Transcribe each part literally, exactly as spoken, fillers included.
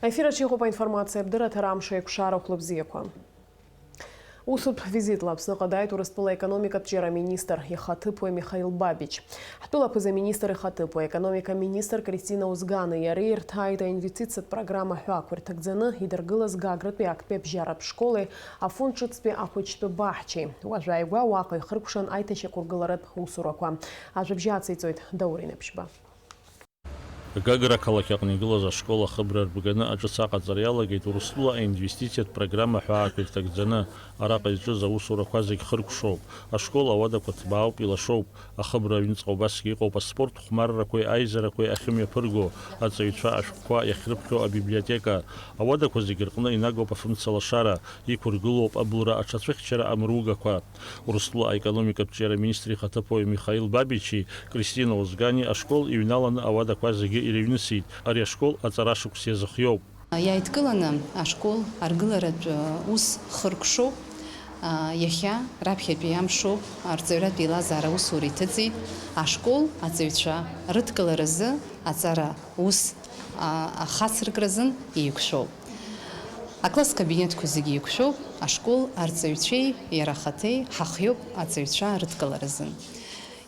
Аефир аҿы иҟоуп аинформациа, абдырраҭара, амш еиқәшара, хәлыбзиақәа. Усутә визитла Аԥсныҟа дааит Урыстәыла аекономикатә ҿиара аминистр ихаҭыԥуаҩ Михаил Бабич. Ҳтәыла аԥыза-министр ихаҭыԥуаҩ, аекономика аминистр Кристина Озгани иареи ирҭааит аинвестициатә программа ҳәаақәа ирҭагӡаны идыргылаз Гагратәи актәи абжьаратә школи Афон ҿыцтәи ахәыҷтәы баҳчеи. Уажә ааигәа уаҟа ихыркәшан аиҭашьақәыргыларатә усурақәа. Ажәабжь ациҵоит Даур Инаԥшьба. Гагра ақалақь аҟны игылаз ашкол ахыбра рбганы аҿыц аҟаҵара иалагеит Урыстәыла аинвестициатә программа ҳәаақәа ирҭагӡаны. Араҟа изҿыз аусурақәа зегь хыркәшоуп. Ашкол ауадақәа ҭбаауп, илашоуп. Ахыбра аҩныҵҟа убасгьы иҟоуп аспорт хәмаррақәеи аизарақәеи ахьымҩаԥырго, аҵаҩцәа ашәҟәқәа иахьрыԥхьо абиблиотека. Ауадақәа зегь рҟны инагоуп афымцалашара, иқәыргылоуп абылра аҽацәыхьчара амругақәа. Урыстәыла аекономикатә ҿиара аминистр ихаҭыԥуаҩ Михаил Бабичи Кристина Озгани ашкол иҩналаны ауадақәа зегьы ирыҩнысит. Ари ашкол аҵара шықәс иазыхиоуп. Иааидкыланы ашкол аргыларатә ус хыркәшоуп. Иахьа раԥхьатәи амшоуп, арҵаҩратә еилазаара аусура иҭыҵит. Ашкол аҵаҩцәа рыдкыларазы аҵара ус ахацыркразын еиқәшәоуп. Акласс кабинетқәа зегьы еиқәшәоуп, ашкол арҵаҩцәеи иара ахаҭеи ҳахиоуп аҵаҩцәа рыдкыларазын.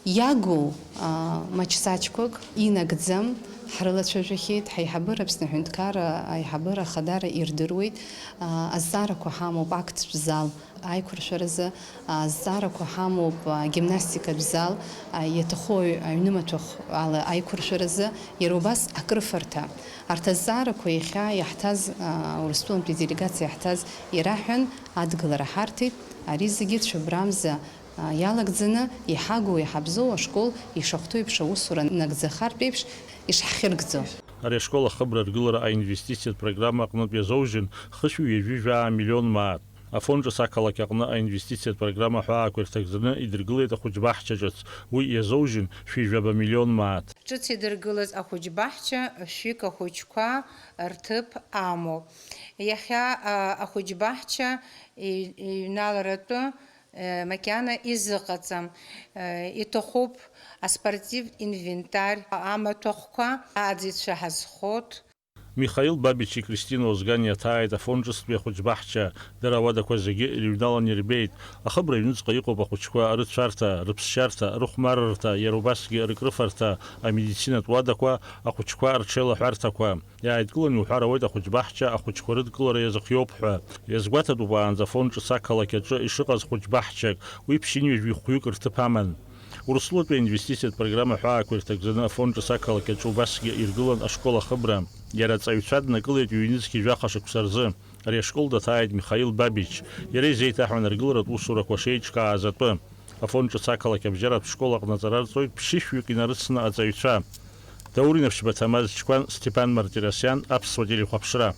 Иагу, аа, маҷ-саҷқәак инагӡам, ҳрылацәажәахьеит, ҳаиҳабыра, Аԥсны аҳәынҭқарра аиҳабыра ахадара ирдыруеит, аа, азҵаарақәа ҳамоуп актәтә зал аиқәыршәаразы, аа, азҵаарақәа ҳамоуп, аа, гимнастикатә зал, аа, иаҭаху аҩ-, аҩнымаҭәахә ала аиқәыршәаразы, иара убас акрыфарҭа. Арҭ азҵаарақәа иахьа иаҳҭаз, аа, Урыстәылантәи аделегациа иаҳҭаз ираҳәан, адгылара ҳарҭеит, ари зегьы цәыббрамза иалагӡаны, иҳагу, иҳабзоу ашкол ишахәҭоу еиԥш аусура нагӡахартә еиԥш ишҳхьыргӡо. Ари ашкол ахыбра аргылара аинвестициатә программа аҟнытә иазоужьын хышәи ҩажәи жәаа миллион мааҭ. Афон ҿыц ақалақь аҟны аинвестициатә программа ҳәаақәа ирҭагӡаны идыргылеит ахәыҷбаҳча ҿыц, уи иазоужьын шәи жәаба миллион мааҭ. Ҿыц идыргылаз ахәыҷбаҳча шәҩык ахәыҷқәа рҭыԥ амоуп. Иахьа, а, ахәыҷбаҳча и-, иҩналаратәы макьана изыҟаҵам. Иҭахуп аспортивтә инвентарь, амаҭәахәқәа, аӡицәа ҳазхоит. Михаил Бабичи Кристина Озгани иаҭааит Афон ҿыцтәи ахәыҷбаҳча. Дара ауадақәа зегьы ирыҩналан ирбеит. Ахыбра аҩныҵҟа иҟоуп ахәыҷқәа рыцәарҭа, рыԥсшьарҭа, рыхәмарырҭа, иара убасгьы рыкрыфарҭа, амедицинатә уадақәа, ахәыҷқәа рҽеилаҳәарҭақәа. Иааидкыланы иуҳәар ауеит ахәыҷбаҳча ахәыҷқәа рыдкылара иазыхиоуп ҳәа. Иазгәаҭатәуп уаанӡа Афон ҿыц ақалақь аҿы ишыҟаз хәыҷбаҳчак, уи ԥшьынҩажәи хәҩык рҭыԥ аман. Урыстәылатәи аинвестициатә программа ҳәаақәа ирҭагӡаны Афон ҿыц ақалақь аҿы убасгьы иргылан ашкол ахыбра. Иара аҵаҩцәа днакылеит ҩ-нызқь жәаха шықәса рзы. Ари ашкол даҭааит Михаил Бабич. Иара изеиҭаҳәан аргыларатә усурақәа шеиҿкааз атәы. Афон ҿыц ақалақь абжьаратә школ аҟны аҵара рҵоит ԥшьышәҩык инарыцны аҵаҩцәа. Даур Инаԥшьба, Ҭамаз Чқәан, Степан Мартиросиан, Аԥсуа телехәаԥшра.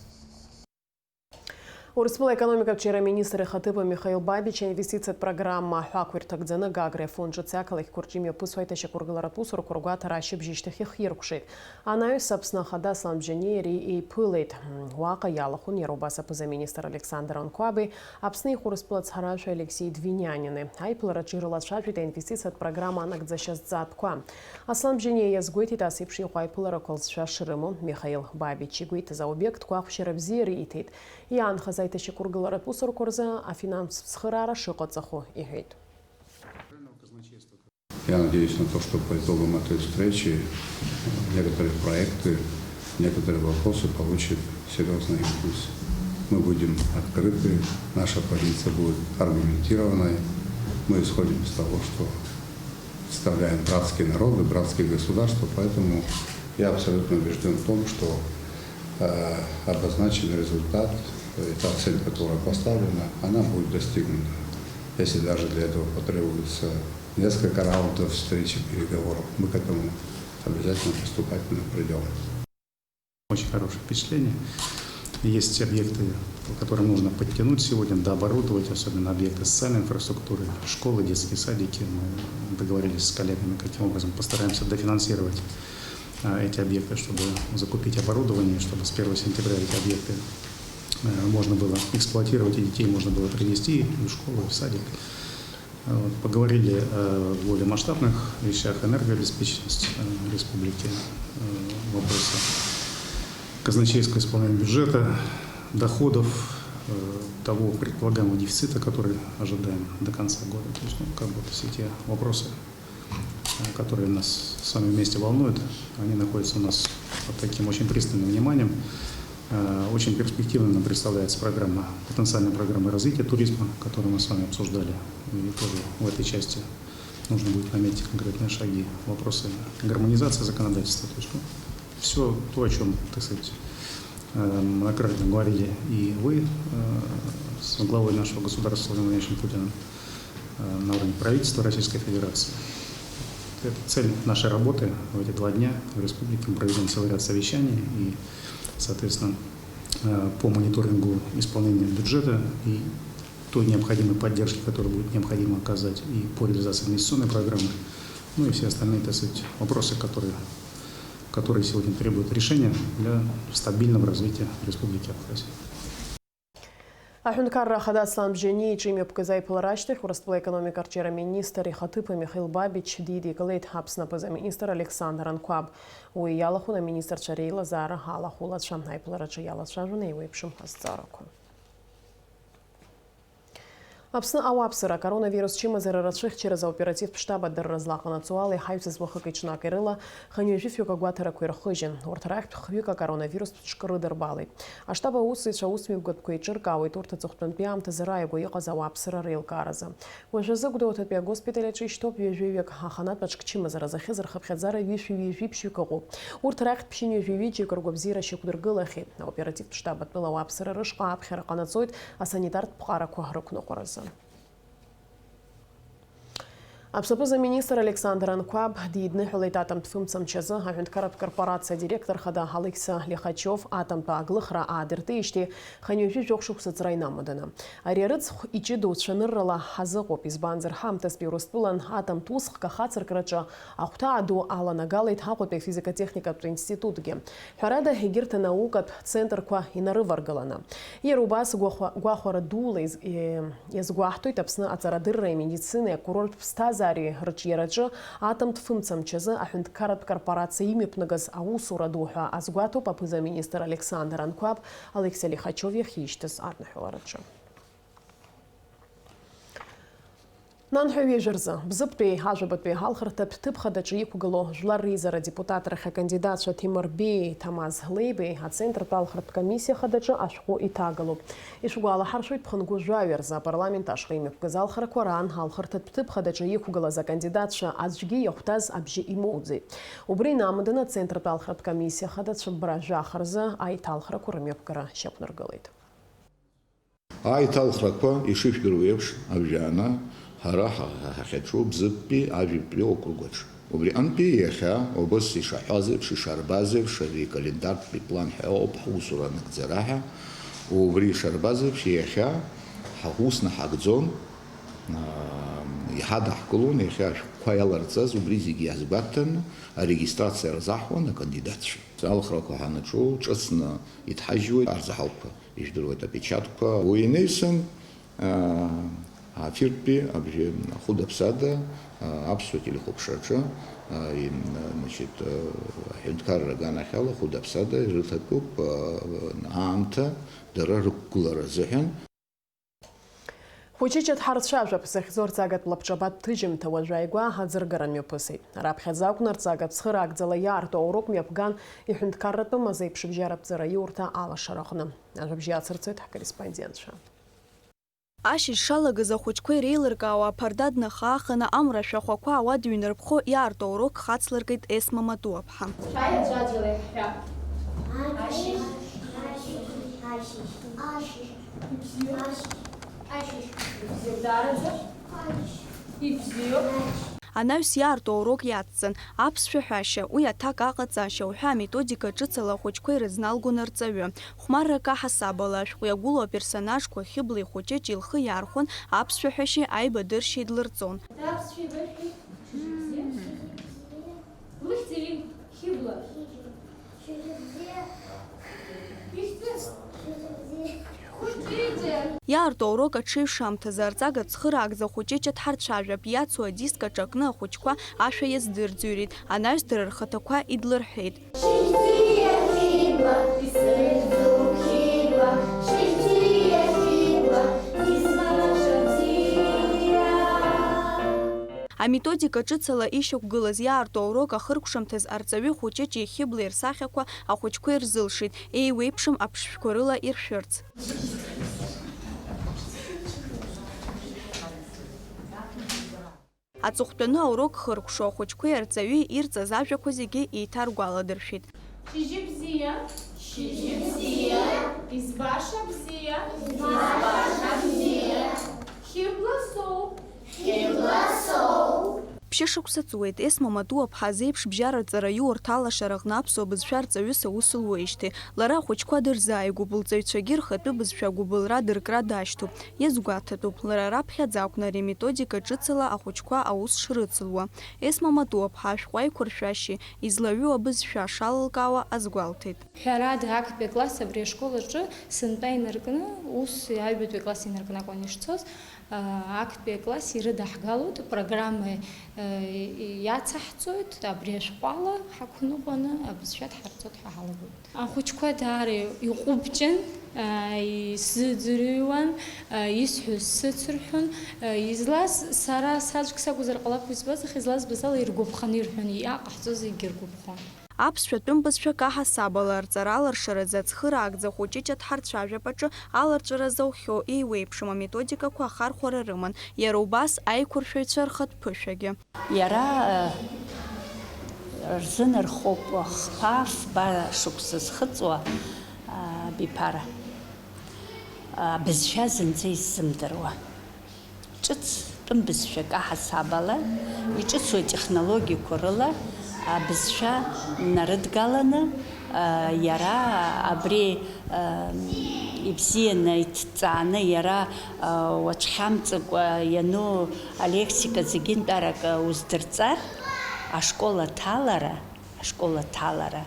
Урыстәыла аекономикатә ҿиара аминистр ихаҭыԥуаҩ Михаил Бабич аинвестициатә программа ҳәаақәа ирҭагӡаны Гагреи Афон ҿыци ақалақьқәа рҿы имҩаԥысуа аиҭашьақәыргыларатә усурақәа ргәаҭара ашьыбжьышьҭахь ихиркәшеит. Анаҩс Аԥсны ахада Аслан Бжьаниа иареи еиԥылеит. Уаҟа иалахәын иара убас аԥыза-министр Александр Анқәаби, Аԥсны ихә Урыстәыла ацҳаражәҳәаҩ Алексеи Двинянини. Аиԥылараҿы ирылацәажәеит аинвестициатә программа анагӡашьа зҵаатәқәа. Аслан Бжьаниа иазгәеиҭеит ас еиԥш иҟоу аиԥыларақәа лҵшәа шрымоу. Михаил Бабич игәеиҭаз аобиектқәа ахәшьара бзиа риҭеит. Иаанхаз аиҭашьақәыргыларатә усурақәа рзы афинанстә цхыраара шыҟаҵахо иҳәеит. Я надеюсь на то, что по итогам этой встречи некоторые проекты, некоторые вопросы получат серьёзный импульс. Мы будем открыты, наша позиция будет аргументированной. Мы исходим из того, что представляем братские народы, братские государства, поэтому я абсолютно убеждён в том, что, э, обозначенный результат, э, и та цель, которая поставлена, она будет достигнута. Если даже для этого потребуется несколько раундов встреч и переговоров, мы к этому обязательно поступательно придём. Очень хорошее впечатление. Есть объекты, которые нужно подтянуть сегодня, дооборудовать, особенно объекты социальной инфраструктуры, школы, детские садики. Мы договорились с коллегами, каким образом постараемся дофинансировать, а, эти объекты, чтобы закупить оборудование, чтобы с первого сентября эти объекты, э, можно было эксплуатировать, и детей можно было привезти и в школу, и в садик. Вот, поговорили о более масштабных вещах, энергообеспеченность, э, республики, э, вопросы. казначейского исполнения бюджета, доходов, э, того предполагаемого дефицита, который ожидаем до конца года. То есть, ну, как бы все те вопросы, э, которые нас с вами вместе волнуют, они находятся у нас под таким очень пристальным вниманием. Э, очень перспективной нам представляется программа, потенциальная программа развития туризма, которую мы с вами обсуждали. И тоже в этой части нужно будет наметить конкретные шаги. Вопросы гармонизации законодательства. То есть, ну, все то, о чем, так сказать, э, многократно говорили и вы, э, с главой нашего государства Владимиром Владимировичем Путиным, э, на уровне правительства Российской Федерации. Это цель нашей работы в эти два дня в республике. Мы проведем целый ряд совещаний и, соответственно, э, по мониторингу исполнения бюджета и той необходимой поддержки, которую будет необходимо оказать и по реализации инвестиционной программы, ну и все остальные, так сказать, вопросы, которые, которые сегодня требуют решения для стабильного развития Республики Абхазия. Аҳәынҭқарра Ахада Аслан Бжьаниа иҿы имҩаԥгаз аиԥылара ашьҭахь Урыстәыла аекономика арҿиара министр ихаҭыԥуаҩ Михаил Бабич дидикылеит Аԥсны аԥыза-министр Александр Анқәаб. Уи иалахәын аминистрцәа реилазаара алахәылацәа. Аиԥылараҿы иалацәажәон еиуеиԥшым азҵаарақәа. Аԥсны ауааԥсыра акоронавирус чымазара рацәыхьчаразы аоперативтә штаб адырра злаҟанаҵо ала иҳаҩсыз уахыки-ҽнаки рыла хынҩажәи фҩык агәаҭарақәа ирхыжьын. Урҭ рахьтә хҩык акоронавирустә ҿкы рыдырбалеит. Аштаб аусзуҩцәа аусмҩаԥгатәқәа еиҿыркаауеит урҭ аҵыхәтәантәи аамҭазы рааигәа иҟаз ауааԥсыра реилкааразы. Уажәазы Гәдоуҭатәи агоспиталь аҿы ишьҭоуп ҩажәаҩык, аха анатә аҿк чымазара зыхьыз рхыԥхьаӡара ҩышәи ҩажәи ԥшьҩык ыҟоуп. Урҭ рахьтә ԥшьынҩажәи ҩыџьак ргәабзиара шьақәдыргылахьеит. Аоперативтә штаб атәыла ауааԥсыра рышҟа аԥхьара ҟанаҵоит, асанитартә ԥҟарақәа рықәныҟәаразы. Аԥсны аԥыза-министр Александр Анқәаб дидныҳәалеит атомтә фымца мчазы аҳәынҭқарратә корпорациа адиректор хада Алықьса Лихачев атомтә ааглыхра аадыртижьҭеи хынҩажәи жәохә шықәса ҵра инамаданы. Ари арыцхә иҷыдоу цәаныррала ҳазыҟоуп, избанзар, ҳаамҭазтәи Урыстәылан атомтә усхк ахацыркраҿы ахәҭаа ду аланагалеит Аҟәатәи афизико-техникатә институтгьы. Ҳәарада, егьырҭ анаукатә центрқәа инарываргаланы. Иара убас гәахәа-, гәахәара дула из-, е-, иазгәаҳҭоит Аԥсны аҵарадырреи амедицинеи акурорттә ԥсҭазаареи рыҿиараҿы атомтә фымца мчазы аҳәынҭқарратә корпорациа имҩаԥнагаз аусура ду ҳәа азгәаҭоуп аԥыза-министр Александр Анқәаб Алықьса Лихачев иахьишьҭаз адныҳәалараҿы. Нанҳәа ҩажәа рзы, Бзыԥтәи ажәабатәи алхырҭатә ҭыԥ хадаҿы иқәгылоу Жәлар реизара адепутатрахь акандидатцәа Ҭемыр Беии Ҭамаз Леибеи ацентртә алхратә комиссиа хадаҿы ашәҟәы иҭагалоуп. Ишәгәалаҳаршәоит, ԥхынгәы жәаҩа рзы апарламент ашҟа имҩаԥгаз алхрақәа раан алхырҭатә ҭыԥ хадаҿы иқәгылаз акандидатцәа аӡәгьы иахәҭаз абжьы имоуӡеит. Убри инамаданы ацентртә алхратә комиссиа хада цәыббра жәаха рзы аиҭалхрақәа рымҩаԥгара шьақәнаргылеит. Аиҭалхрақәа, ишыжәдыруа еиԥш, абжьаана ҳара ҳа-, ҳа-, ҳахьаҿу Бзыԥтәи ажәабатәи округәаҿ. Убри аҟынтәи иахьа, убас ишаҳҳәаз еиԥш, ишарбаз еиԥш, ари календарьтәи план ҳәа ауп ҳусура анагӡара ҳәа. Убри ишарбаз еиԥш, иахьа ҳусны ҳагӡон, аа, иҳадаҳкылон иахьа ашәҟәқәа иаларҵаз, убри зегьы иазгәаҭаны арегистрациа рзаҳуан акандидатцәа. Алхрақәа ҳанаҿу ҿыцны иҭҳажьуеит арзаҳалқәа. Ижәдыруеит апечатқәа. Уи инаҩсан, аа, афиртәи абжьы хәыда-ԥсада, аа, аԥсуа телехәаԥшраҿы, аа, им-, значит, аа, аҳәынҭқарра аганахьала хәыда-ԥсада ирыҭатәуп, аа, аамҭа дара рықәгылара азыҳәан. Хәыҷыҷ дҳарцәажәап захьӡу арҵагатә лабҿабатә ҭыжьымҭа уажә ааигәа аӡыргара мҩаԥысит. Раԥхьаӡа акәны арҵагатә цхыраагӡала иаарту аурок мҩаԥган иҳәынҭқарратәым азеиԥшыбжьаратә ҵараиурҭа алашараҟны. Ажәабжь иацырҵоит ҳкорреспондентцәа. Ашьыжь шалагаз ахәыҷқәа иреилыркаауа аԥарда днахааханы амра ашәахәақәа ауада иҩнарԥхо иаарту аурок хацлыркит Есма Матуаԥҳа. Шәааи аӡәаӡәала иаҳҳәап. Ашьыжь. Ашьыжь. Ашьыжь. Ибзиоу. Ашьыжь. Ашьыжь. Ибзиоу, даараӡа. Ашьыжь. Ибзиоу. Анаҩс иаарту аурок иацҵан, аԥсшәа ҳәашьа, уи аҭак аҟаҵашьа уҳәа аметодика ҿыцала ахәыҷқәа ирызналгон арҵаҩы. Хәмаррак аҳасабала, ашәҟәы иагәылоу аперсонажқәа Хьыбла ихәыҷыҷ илхы иаархәон, аԥсшәа ҳәашьеи аибадыршьеи длырҵон. Аԥсшәа ибашәи? Лыхьӡи? Хьыбла. Ихьӡи? Хәыҷыҷи? Иаарту аурок аҽеиҩшамҭазы арҵага цхыраагӡа хәыҷыҷ дҳарцәажәап, иацу адиск аҿакны ахәыҷқәа ашәа иаздырӡырҩит, анаҩс дара рхаҭақәа идлырҳәеит. Шьыжьбзиа, Хьыбла! Аметодика ҿыц ала ишьақәгылаз иаарту аурок ахыркәшамҭаз арҵаҩы Хәыҷыҷ иахьыблеи рсахьақәа ахәыҷқәа ирзылшеит, еиуеиԥшым аԥшшәқәа рыла иршәырц. Аҵыхәтәаны аурок хыркәшо ахәыҷқәеи арҵаҩи ирҵаз ажәақәа зегьы еиҭаргәаладыршәеит. Шьыжьы бзиа! Шьыжьы бзиа! Избаша бзиа! Избаша бзиа! Хьыбла соуп! Хьыбла соуп! Ԥшьышықәса ҵуеит Есма Матуаԥҳа зеиԥш бжьараҵара иоурҭалашараҟны аԥсуа бызшәа арҵаҩыс аус луеижьҭеи. Лара ахәыҷқәа дырзааигәоуп, лҵаҩцәагьы рхатәы бызшәа агәыбылра дыркра дашьҭоуп. Иазгәаҭатәуп, лара раԥхьаӡа акәны ари аметодика ҿыцала ахәыҷқәа аус шрыцлуа. Есма Матуаԥҳа ашәҟәы аиқәыршәашьеи излаҩу абызшәа шалылкаауа азгәалҭеит. Ҳәарада, актәи акласс абри ашкол аҿы сынтәа инаркны, ус аҩбатәи акласс инаркны акәын ишцоз, аа, актәи акласс ирыдаҳгалоит, апрограмма, э, иацаҳҵоит, абри ашәҟәала ҳақәныҟәаны абызшәа дҳарҵоит ҳәа ҳалагоит. Ахәыҷқәа даара иҟәыбҷан, аа, исзыӡырҩуан, аа, исҳәоз сыцырҳәон, аа, излаз сара саӡәк сакәзар ҟалап уи збаз, аха излазбаз ала иргәаԥханы ирҳәон, иҟаҳҵоз зегьы иргәаԥхон. Аԥсшәа тәым бызшәа каҳасаб ала арҵара аларшаразы ацхыраагӡа Хәыҷыҷ аҭҳарцәажәап аҿы аларҵәара заухьоу еиуеиԥшым аметодикақәа ахархәара рыман, иара убас аиқәыршәаҩцәа рхатә ԥышәагьы. Иара, э, рзынархоуп хԥа-фба шықәса зхыҵуа, а, абиԥара, а, бызшәа зынӡа иззымдыруа. Ҿыц тәым бызшәак аҳасабала, иҿыцу атехнологиақәа рыла абызшәа нарыдгаланы, а, иара абри, а, ибзианы иҭҵааны, иара, а, уацәхьамҵыкәа иану алексика зегьынтәарак уздырҵар, ашкол аҭалара, ашкол аҭалара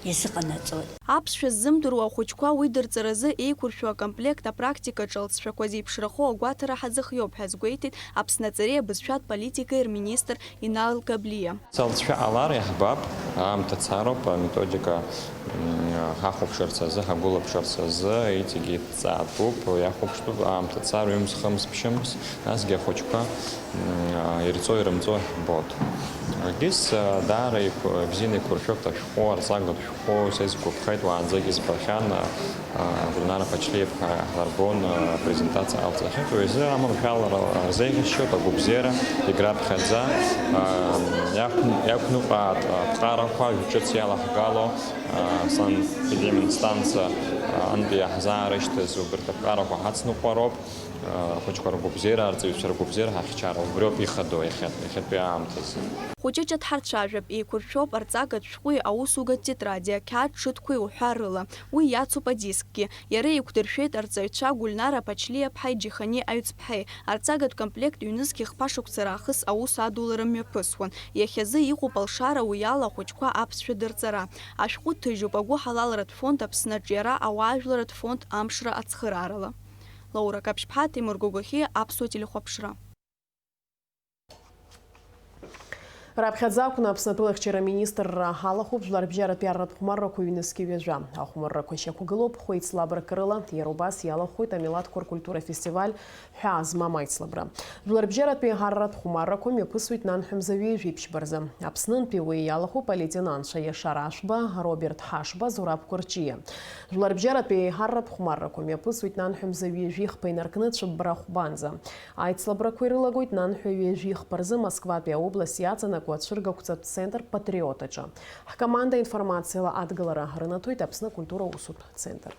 иазыҟанаҵоит. Аԥсшәа ззымдыруа ахәыҷқәа уи дырҵаразы еиқәыршәо акомплект апрактикаҿы алҵшәақәа зеиԥшрахо агәаҭара ҳазыхиоуп ҳәа азгәеиҭеит Аԥсны аҵареи абызшәатә политикеи рминистр Инал Габлиа. Алҵшәа ҟалар иаҳбап, аамҭа цароуп, аметодика, м, ҳахәаԥшырц азы, ҳагәылаԥшырц азы, иҵегьы иҭҵаатәуп, иахәаԥштәуп, аамҭа цар, ҩымз, хымз, ԥшьымз, насгьы ахәыҷқәа М, ирҵо-ирымҵо ҳбоит. Акгьы, даара иқә-, бзианы иқәыршәоит ашәҟәы, арҵагатә шәҟәы, са исгәаԥхеит, уаанӡагьы избахьан, а, Гульнара Пачлиаԥҳа иаҳларбон, а, апрезентациа ҟалҵахьеит, уи азы аманшәалара рзеиӷьасшьоит, агәабзиара, Егры аԥхьаӡа, а, иақән-, иақәныҟәааит аԥҟарақәа, жәа ҿыц иалаҳгало, а, сан-, педиаменстанциа, а, антәи иаҳзаарышьҭыз убарҭ аԥҟарақәа ҳацныҟәароуп. Ахәыҷқәа ргәабзиара, арҵаҩцәа ргәабзиара ҳахьчара, убриоуп ихадоу иахьа-, иахьатәи аамҭазы. Хәыҷыҷ аҭҳарцәажәап, еиқәыршәоуп арҵагатә шәҟәи аусугатә тетрадиа, ақьаад ҽыҭқәеи уҳәа рыла. Уи иацуп адискгьы. Иара еиқәдыршәеит арҵаҩцәа Гульнара Пачлиаԥҳаи Џьихани Аҩӡԥҳаи. Арҵагатә комплект ҩнызқьи хԥа шықәса раахыс аус адулара мҩаԥысуан. Иахьазы иҟоуп алшара уи ала ахәыҷқәа аԥсшәа дырҵара. Ашәҟәы ҭыжьуп агәыҳалалратә фонд Аԥсны аҿиара, ауаажәларратә фонд Амшра ацхыраарала. Лаура Каԥшьԥҳа, Ҭемыр Гогохиа, Аԥсуа телехәаԥшра. Раԥхьаӡа акәны Аԥсны атәылахьчара аминистрра алахәуп жәларбжьаратәи арратә хәмаррақәа ҩнызқьи ҩажәа. Ахәмаррақәа шьақәгылоуп хәеицлабрак рыла, иара убас иалахәхоит амилаҭқәа ркультура афестиваль ҳәаа змам аицлабра. Жәларбжьаратәи арратә хәмаррақәа мҩаԥысуеит нанҳәа мза ҩажәи ԥшьба рзы. Аԥснынтәи уи иалахәуп алеитенантцәа Иашар Ашәба, Роберт Ҳашба, Зураб Кәарҷиа. Жәларбжьаратәи еиҳараратә хәмаррақәа мҩаԥысуеит нанҳәа мза ҩажәи хԥа инаркны цәыббра хәбанӡа. Аицлабрақәа ирылагоит нанҳәа ҩажәи хԥа рзы Москватәи аобласт иаҵанакуа ацәыргақәҵатә центр Патриот аҿы. Ҳкоманда информациала адгылара рынаҭоит Аԥсны акультура усутә центр.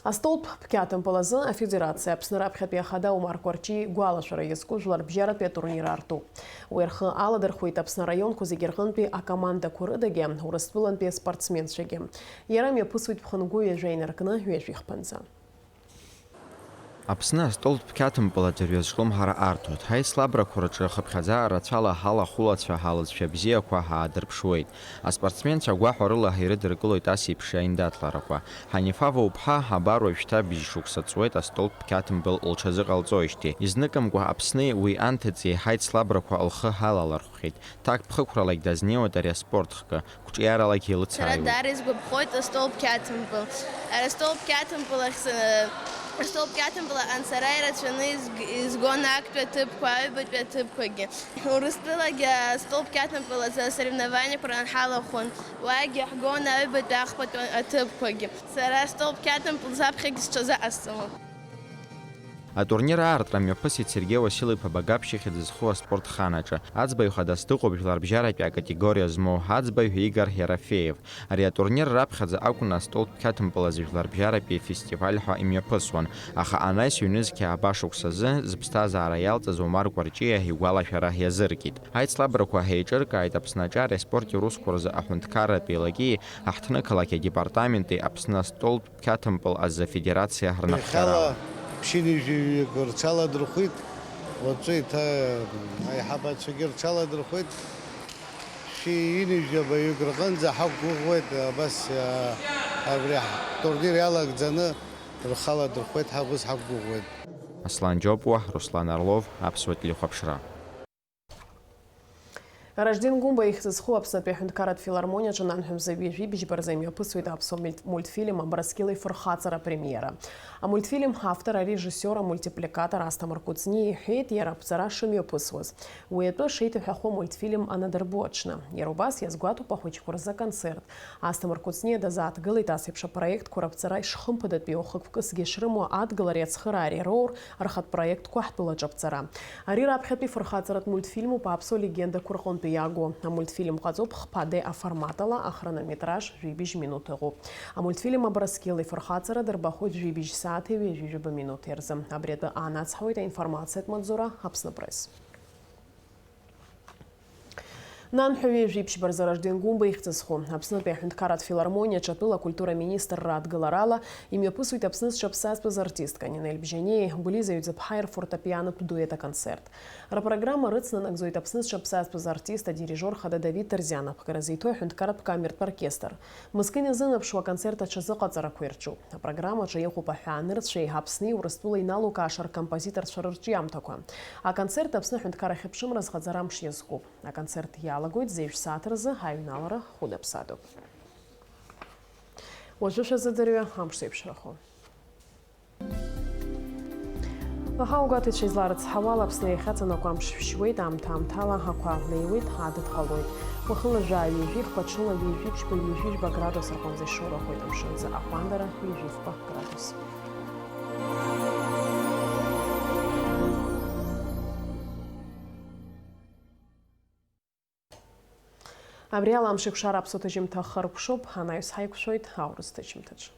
Астолб қьаҭымпыл азы Афедерациа Аԥсны раԥхьатәи ахада Омар Кәарҷиа игәалашәара иазку жәларбжьаратәи атурнир артуп. Уи рхы аладырхәеит Аԥсны араионқәа зегьы рҟынтәи акомандақәа рыдагьы, Урыстәылантәи аспортсменцәагьы. Иара мҩаԥысуеит ԥхынгәы ҩажәа инаркны ҩажәи хԥанӡа. Аԥсны астолб қьаҭымпыл аӡәырҩы азҿлымҳара арҭоит. Ҳаицлабрақәа рҿы хыԥхьаӡа рацәала ҳалахәылацәа, ҳалҵшәа бзиақәа ҳаадырԥшуеит. Аспортсменцәа агәаҳәарыла ҳирыдыркылоит ас еиԥш аиндаҭларақәа. Ҳанифа Вауԥҳа, абар уажәшьҭа бжьшықәса ҵуеит астолб қьаҭымпыл лҽазыҟалҵоижьҭеи. Изныкымкәа Аԥсни уи анҭыҵи ҳаицлабрақәа лхы ҳалалархәхьеит. Ҭак ԥхықәралакь дазнеиуеит ари аспорт хкы, қәҿиаралагьы Сара илыцааиуеит. Даара исгәаԥхоит астолб қьаҭымпыл. Ара астолб қьаҭымпыл ахь са-, Астолб қьаҭмпыл аҟны сара ирацәаны изг-, изгон актәи аҭыԥқәа, аҩбатәи аҭыԥқәагьы. Урыстәылагьы астолб қьаҭмпыл азы асоревнованиақәа рҟны ҳалахәын. Уагьы ҳгон аҩбатәи, ахԥатәи аҭыԥқәагьы. Сара астолб қьаҭмпыл заԥхьагьы сҽазыҟасҵалон. Атурнир аартра мҩаԥысит Сергеи Уасил-иԥа Багаԥшь ихьӡ зху аспорт ханаҿы. Аӡбаҩ хадас дыҟоуп жәларбжьаратәи акатегориа змоу аӡбаҩ Игор Ерофеев. Ари атурнир раԥхьаӡа акәын астолтә қьаҭмпыл азы жәларбжьаратәи фестиваль ҳәа имҩаԥысуан, аха анаҩс ҩнызқьи ааба шықәсазы зыԥсҭазаара иалҵыз Омар Кәарҷиа игәалашәара иазыркит. Аицлабрақәа ҳеиҿыркааит Аԥсны аҿареи аспорти русқәа рзы аҳәынҭқарратә еилаки аҳҭнықалақь адепартаменти Аԥсны астолтә қьаҭмпыл азы афедерациа рнапхгара. Иахьала ԥшьынҩажәаҩык рҽаладырхәит, уаҵәы еиҭа аиҳабацәагьы рҽаладырхәит. Ԥшьынҩажәаҩык рҟынӡа ҳақәгәыӷуеит, абас, а, абри ҳтурнир иалагӡаны рхаладырхәеит, ҳа ус ҳақәгәыӷуеит. Аслан Џьопуа, Руслан Орлов, Аԥсуа телехәаԥшра. Ражден Гәымба ихьӡ зху Аԥснытәи аҳәынҭқарратә филармониаҿы нанҳәа мза ҩажәи быжьба рзы имҩаԥысуеит аԥсуа мульт-, мультфильм Абрыскьыл ифырхаҵара апремиера. Амультфильм автор, арежиссиор, амультипликатор Асҭамыр Кәыҵниа иҳәеит иара аԥҵара шымҩаԥысуаз. Уи атәы шеиҭаҳәахо амультфильм анадырбо аҽны. Иара убас иазгәаҭоуп ахәыҷқәа рзы аконцерт. Асҭамыр Кәыҵниа дазааҭгылеит ас еиԥш апроектқәа раԥҵара ишхымԥадатәиу, хықәкысгьы ишрымоу адгылареи ацхыраареи роур рхатә проектқәа ҳтәылаҿы аԥҵара. Ари раԥхьатәи фырхаҵаратә мультфильмуп аԥсуа легендақәа рҟынтәи иагу. Амультфильм ҟаҵоуп хԥа-де аформатала, ахронометраж жәибжь минуҭ ыҟоуп. Амультфильм Абрыскьыл ифырхаҵара дырбахоит жәибжь сааҭи ҩажәи жәаба минуҭи рзы. Абри атәы аанацҳауеит аинформациатә маҵзура Аԥсны Пресс. Нанҳәа ҩажәи быжьба рзы Ражден Гәымба ихьӡ зху Аԥснытәи аҳәынҭқарратә филармониаҿы атәыла акультура аминистрра адгыларала имҩаԥысуеит Аԥсны зҽаԥсазтәыз артистка Нинель Бжьаниеи Гәлиза Ҩӡыԥҳаи рфортепианотә дует аконцерт. Рпрограмма рыцнанагӡоит Аԥсны зҽаԥсазтәыз артист, адирижиор хада Давид Терзиан аԥхгара зиҭо аҳәынҭқарратә камертә оркестр. Мызкы иназынаԥшуа аконцерт аҽазыҟаҵарақәа ирҿуп. Апрограммаҿы иҟоуп аҳәаанырцәеи Аԥсни Урыстәылеи иналукааша ркомпозиторцәа рырҿиамҭақәа. Аконцерт Аԥсны аҳәынҭқарра ахьыԥшымра азхаҵара амш иазкуп. Аконцерт иалагоит зежә сааҭ рзы, аҩналара хәыда-ԥсадоуп. Уажәы шәазыӡырҩы амш зеиԥшрахо. Аха угәаҭеицәа изларыцҳауала, Аԥсны иахьаҵанакуа амш шәшьуеит, аамҭа-аамҭала ақәа леиуеит, адыд ҟалоит. Уахынла жәаа ҩажәи, хԥа ҽыла ҩажәи ԥшьба, ҩажәи жәба градус рҟынӡа ишоурахоит, амшынӡы аҟәандара ҩажәи фба градус. Абри ала амш еиқәшара аԥсуа ҭыжьымҭа хыркәшоуп, анаҩс ҳаиқәшәоит аурыс ҭыжьымҭаҿы.